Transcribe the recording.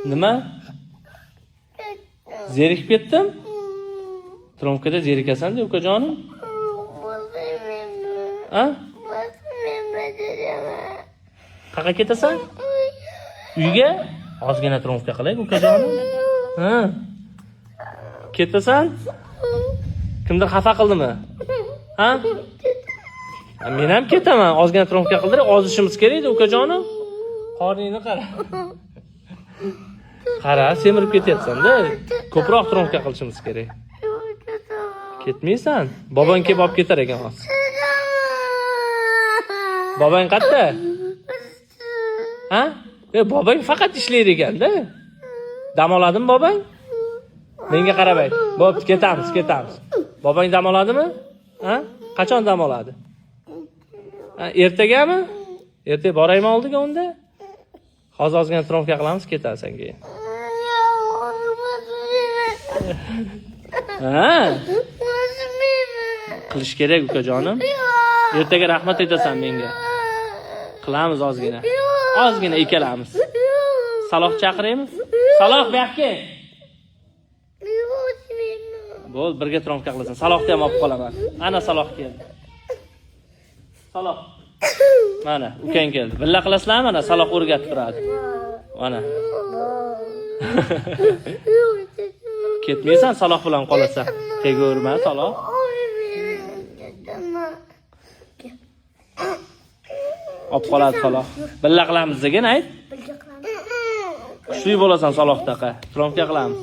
Nima? Zerikib ketdim? Tromkada zerikasan-da, ukajonim. A? Qayerga ketasan? Uyga? Ozgina tromka qilaylik, ukajonim. Ha? Ketasan? Kimdir xafa qildimi? Ha? Men ham ketaman. Ozgina tromka qildirib, ozishimiz kerak edi, ukajonim. Qorningni qara. Qara, semirib ketyapsan-da. Ko'proq tromka qilishimiz kerak. Ketmaysan? Bobong kelib olib ketar ekan hozir. Bobong qayerda? Ha? E, bobong faqat ishlaydi ekanda. Dam oladimi bobong? Menga qarab ayt. Bo'pti, ketamiz, ketamiz. Bobong dam oladimi? Ha? Qachon dam oladi? Ha, ertagami? Ertaga boraymi oldiga unda? Hozir ozgina tromka qilamiz, ketasan keyin. Ha? Qilish kerak, ukajonim. Ertaga rahmat aytasan menga. Qilamiz ozgina. Ozgina ikkalamiz. Saloh chaqiraymi? Saloh, bu yoqqa kel. Bo'l, birga tromka qilasan. Salohni ham olib qolaman. Ana Saloh keldi. Saloh. Mana, ukang keldi. Billa qilasizlarmi? Mana Saloh o'rgatib turadi. Mana. Ketmaysan, Saloh bilan qolasan. Tegaverma, Saloh. Olib qoladi Saloh. Billa qilamiz degin ayt. Kuchli bo'lasan Salohdaqa. Tromka qilamiz.